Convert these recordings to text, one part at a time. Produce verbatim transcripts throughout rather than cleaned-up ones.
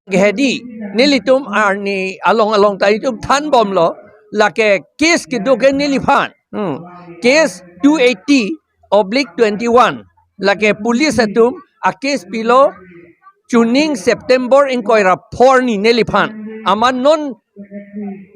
Hedi, nelitum arni along along ta itum thanbomlo, lake case kedo ke neliphan. Hmm. Case two eighty oblique twenty-one. Lake police atum a case pilo chuning September ingkoi ra phor ni neliphan. Amat non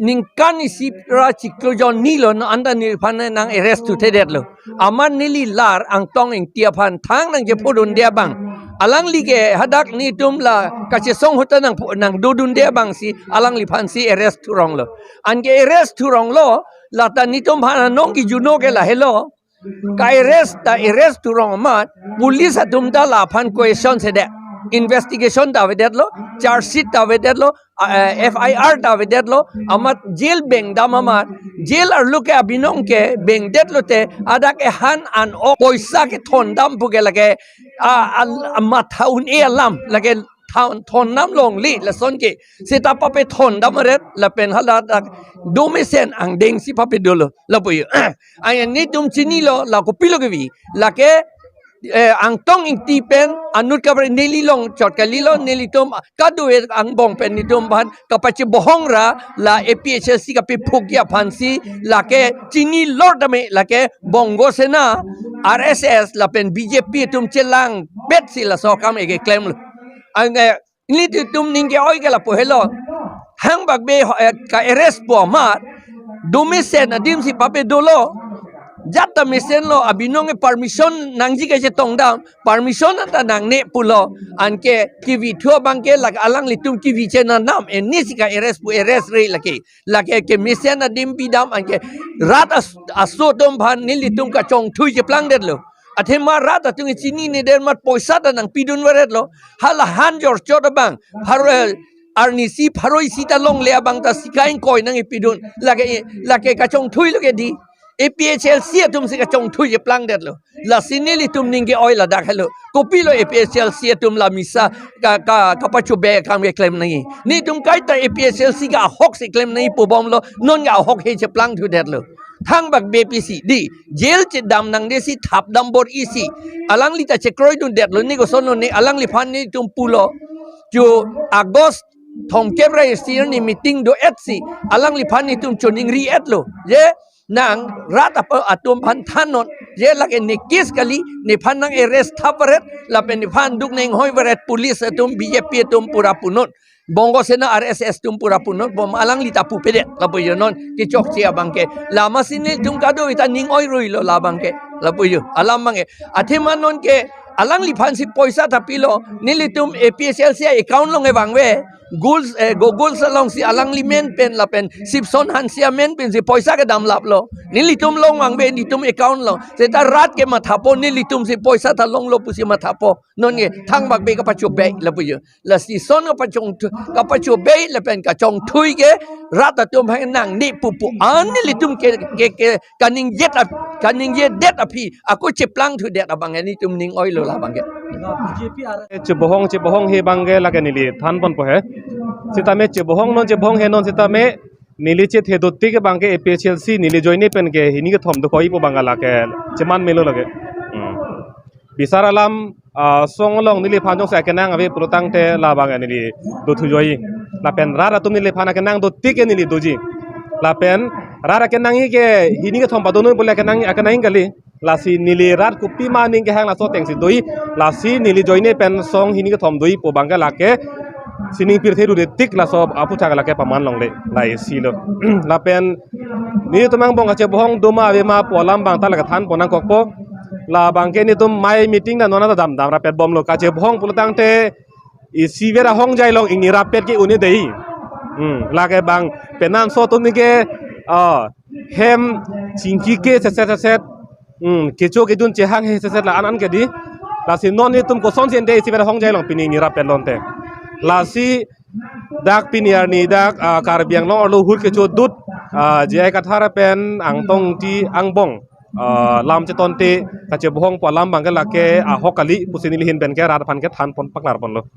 ningkan isi ra chiklo jon ni lo, non anta neliphan nang arrest thuthedetlo. Amat neli lar Angtong Ingti aphan thangnat nangchephudunde abang. Alangli ke hadak netum la kachesong ahut ta nang, nangdodunde abangsi alangliphansi arrest thuronglo. Anke arrest thuronglo, lata netum aphan anong kijuno ke lahelo. Ka-arrest ta arrest thurong amat, police atum ta laphan question sedet. Investigation ta avedetlo, charge sheet ta avedetlo, a, eh, F I R ta avedetlo, amat jail bengdam amat, jail arlo ke abinong ke bengdetlo te, adak ehan an-ok poisa kethondam pu ke lake, a, a, a matha un-e alam, lake thon, thondam longle, lason ke. Seta papethondam aret, lapen hala dak domesen angdengsi pape dolo, lapu yo. Aya netum chinilo, la kopilo kevi, lake, eh, Angtong Ingti pen anut kaprek neli longchot kalilo, nelitum kado-e angbong pen netum aphan kapachebohong ra, la A P H L C kapephukji aphansi, lake chinilor tame, lake Bongo Sena, R S S, lapen B J P atum chelangbetsi laso akam ke keklemlo. Anke nelitum ning ke-oi ke lapu helo. Thangbak Bey ho, eh, ka-arrest pu amat domesen adimsi pape dolo. Jat ta mesenlo, abinong ke permission nangji kachetongdam, permission anta nangne pulo. Anke kevithu abang ke lake alanglitum kevi chenangnam, eh, nisi ka-arrest pu arrest-re lake. Lake kemesen adim pidam, anke rat as-, aso atum aphan nelitum kachongthui cheplangdetlo. Athema rat atum chinine der amat poisa ta nangpidun varetlo. Hala han jorchot abang, pharo, eh, arnisi pharo isi ta longle abang ta sika ingkoi nangkepidun. Lake, lake kachongthuilo ke di. A P H L C atumsi kachongthui cheplangdetlo. Lasi nelitum ning ke-oi ladak helo. Kopilo A P H L C atum la misa ka, ka, kapachobei akam keklem nangji. Netum kaita A P H L C ke ahoksi klem nangji pubomlo, non ke ahok he cheplangthudetlo. Thangbak Bey pisi di, jail chedam nangdesi thapdam bor-isi. Alangli ta chekroidundetlo, ne kosonlo ne, alangliphan netum pulo. Chu August thomkep ra isi arni meeting do-etsi, alangliphan netum choningri-etlo. Je, nang rat apa atum aphan thannon, je lake ne case kali, nephan nang-arrest thap varet, lapen nephan duk neng hoi varet, police atum, B J P atum pura punon. Bongo Sena R S S atum pura punon, bom alangli ta pupedet, lapu yo non, kechokche abang ke. Lama si netum kado-e ta ning-oi-ruilo labang ke, lapu yo, alam abang ke. Athema non ke, alangliphansi poisa ta pilo, nelitum A P H L C account along kevangve, Google, eh, Google alongsi alangli amen pen lapen Sipson Hanse amen pensi poisa kedam laplo. Nelitum along vangve, netum account along. Seta rat ke mathapo, nelitumsi poisa ta longlo pusi mathapo. Non ke Thangbak Bey kapachobei lapu yo. Lasi son kapachong, kapachobei lapen kachongthui ke rat atum aphan nangne pupu an nelitum ke, ke, ke kaningjet ap-, kaningjedet aphi ako cheplangthudet abang netum ning-oilo labang ke. B J P ar- Chebohong, chebohong he abang ke lake neli thanponpo he. Sitame chebohong non, chebohong he non sitame neli chethe dotik abang ke A P H L C neli ajoine pen ke hini kethom dokok-i pu abang ke lake cheman melo lake. Hmm. Bisar alam, ah, song along neliphan jongsi akenang ave pulotangte labang neli dothu joi. Lapen rat atum neliphan akenang dotik ke neli doji. Lapen rat akenangji ke hini kethom padonoi pule akenang, akenang kali. Lasi neli rat kopima ning kehang laso atengsi do-i. Lasi neli ajoine pen song hini kethom do-i pu abang ke lake sining pirthe ru detik laso aputhak lake paman longle. La isi lo. Lapen netum angbong kachebohong doma avema pu alam abang ta lake thanpon nangkokpo. Labang ke netum mai meeting ta non anta damdam rapet bomlo, kachebohong pulotangte isi vera hongjai along ingni rapet ke un-e dei. Hmm, lake bang penang so tuni ke, ah, hem chingki ke seset seset. Hmm, kecho kejun chehang he seset la an an ke di. Lasi non netum kosonsi ante isi vera hongjai along pini ingni rapet lonte. Lasi dak pini arni dak, ah, Karbi Anglong arlo ahut kechodut, ah, J I Kathar pen Angtong Ingti angbong, ah, lam chetonte kachebohong pu alam abang ke lake ahok kali pusi neli ahin pen ke rat aphan ke thanpon paklarponlo.